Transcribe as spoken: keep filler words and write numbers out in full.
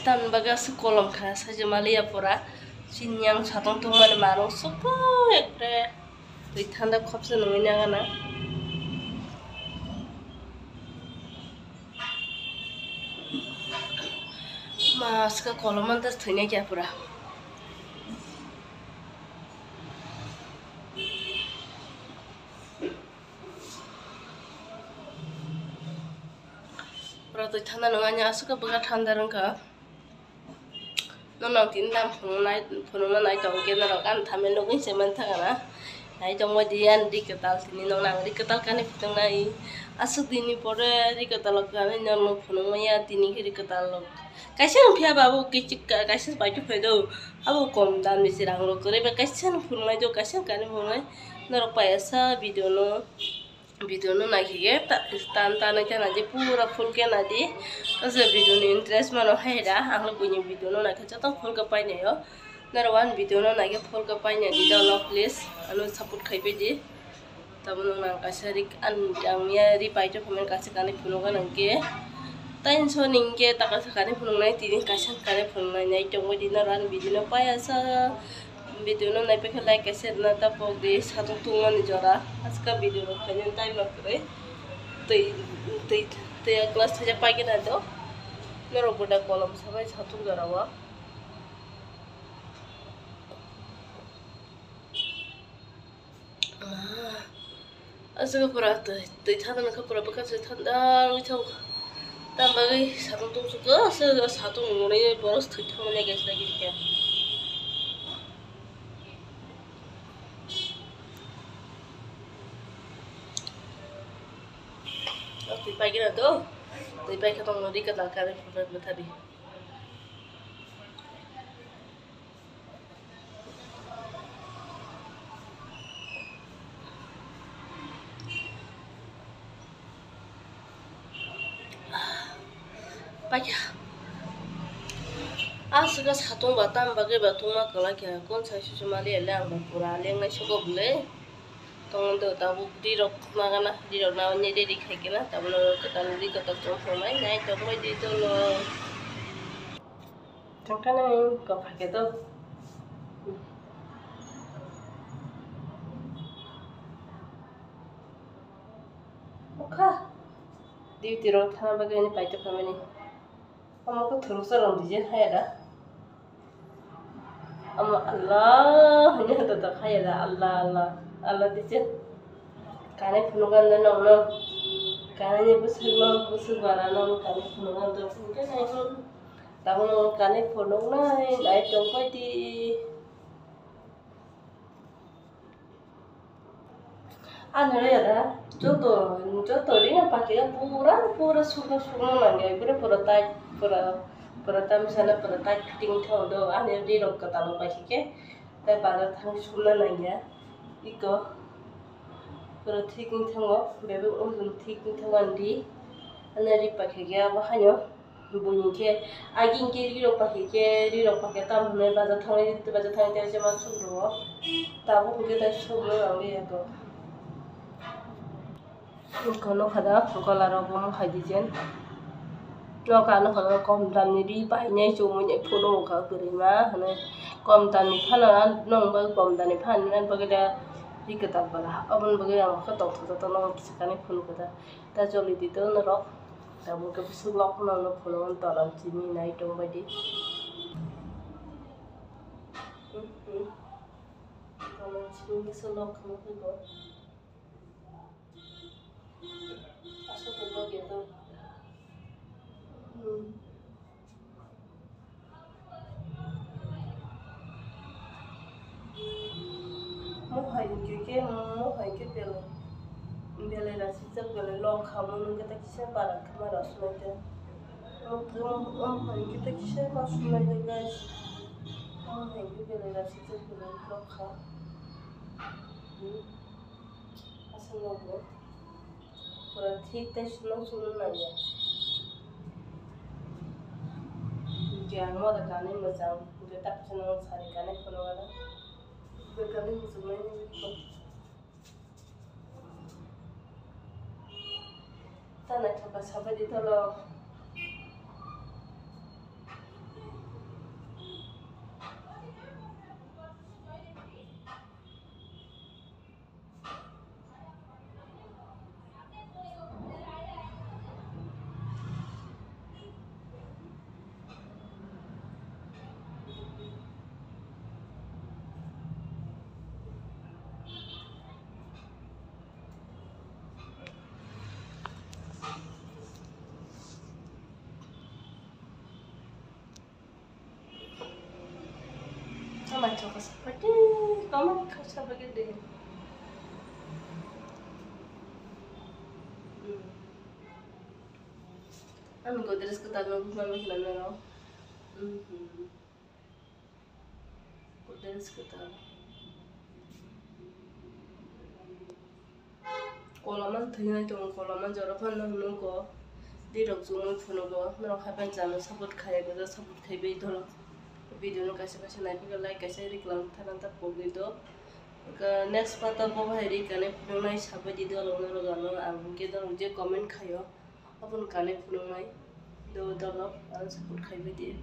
Tan bagwi aswk kolom kha, saijak maliya pura. Chini yang satung tungmani manung sukha ekre. Twi thanda khopsa nungwi nagana. Ma, aswk kolom mantas thwina kya pura. Pura twi thanda nung ani aswk bwkha thanda rwngkha. Nono ang tini dam phunuknai, phunukna nai tongo khe norok ani thamni nugwi se manthago na. Nai tongbai di ani ri kwtal tini nono ang ri kwtal kanwi phunuknai. Aswk dini pore ri kwtal rok kanwi nono phunukmaya tini khe ri kwtal rok. Kaisa wng phiya ba abo kichik ka-, kaisa bai tongphai do. Abo kom dam ni se rang rok kwrwi bai kaisa no phunuknai do, kaisa kanwi phunuknai. Norok pai asa video no. Video no naikhe khe ta-, tan tanwi khe naidi pura full khe naidi. O je video ni interest mano hai da, ang le buini video no naikhe joto full khe painai o. Norok ani video no naikhe full khe painai di dolo please, ano support khaibai di. Tabuk no nang kaisa ri, ang, ang ya ri paito comment kaisa kanwi phunukgo nang khe. Tension hwnkhe ta kaisa kanwi phunuknai tini kaisa kanwi phunuknai nai tongbai di norok ani video no paiya sa. Video no naiphaikhe like kaisa rwna ta pok di satung tungmani jora. Aska video rok khaina time rok kwrwi. Twi, twi, twi a glass thaisa paikhe na do. Norok bo da kolom sabai satung jora o. Ah. Aswk pura twi, twi thanda nokha pura bwkha se thanda wngwi thang. Tam bagwi satung tungsukgo, aswk satung nungwi boros thwi thangmani gas lagi khe. O twi paigwna to, twi paikhe tongno ri kwtal khe ani phunuknai bwthari. Paikha. Aswk satung ba tam bagwi ba tungma kwlai kha. Kon sai susu mali ele ang ba pura lengnai sugo bwle. Tongdo tabuk rirok nagana, rirok nagani ready khaikhe na, tabuk no kwtal ri kwtal chong thangmai nai tongbai di dolo. Thangkha nai kok khaikhe to. Okha. Duty rok thangna bagwi ani paito khamani. Omo khe thuruksa rong dije haya da. Omo Allah hwnwi hoto to haya da, Allah, Allah, Allah dije. Kanwi phunukganda nokno. Kanwi ni bwswkno, bwswk barano kanwi phunukganda hwnkhe nai hwn. Tabukno kanwi phunuknai, nai tongbai di. Ani rwya da, joto, joto rina pakhe pura, pura sukno, sukno nangya, pura, pura tight, pura, pura tamsana, pura tight fitting thang do, ani rirok kwtal paikhe khe, tei bazar thang sukna nangya, iko, pura thik wng thango, bebak wng thik wng thango ani ri, ani ri paikhe khe abo haino. Buini khe agini khe rirok pakhe khe, rirok pakhe tamo hwnwi baja thangwi, baja thangwi tei ma suk rwo. Tabuk hwnkhe tei suk rwna nangwi eko. Nokha nokha da gola rok bo hai design. Nokha nokha da kom damni ri painai chumui nai phunuk wngkha kwrwima hwnwi. Kom damni phano nokbar kom damni phano nokbar khe da ri kwtal bwla. Aboni bagwi ang khe tongthok jotono kisa kanwi phunuk khe da. Ta joli di do norok. Tabuk khe bwswk lok phano no phunukgo tola chini nai tongbai di. Tola chini bwswk lok phano phaibo. Aswk to lok ya to. Mohai ni khe, mohai khe belai, belai rasijak, belai lok kha, omo nungkhe ta kisa bara khe ma rw sunai te. Omo hai khe ta kisa ma sunai te, guys. Mohai khe belai rasijak, belai lok kha. Hmm. Aswk no bo. Pura thik tei swnam swnam nangya. Hwnkhe ang moda kanwi mwchang, hwnkhe taksa no sari kanwi phunukgo. Hwnkhe kanwi mwchang nai nini kok. Ta naithok kha sabai di tolo. Manchok ka sapati, kaman ka sapati de. Hmm. Ang Godrej kwtal no bumar bai khwlai mano. Hmm. Godrej kwtal. Kolama thwinai tongo, kolama jora phano nugo. Dirok chumui phunugo, norok haphai chano support khai, kaisa support khai bai dolo. Video no kaisa kaisa naipikha, like kaisa ri kwlang thana ta pogwi do. Ka next pata bo hai ri kane phunuknai sabai di dolo norok ano, ang hwnkhe norok je comment khaio, aboni kane phunuknai do dolo, ano support khai bai di.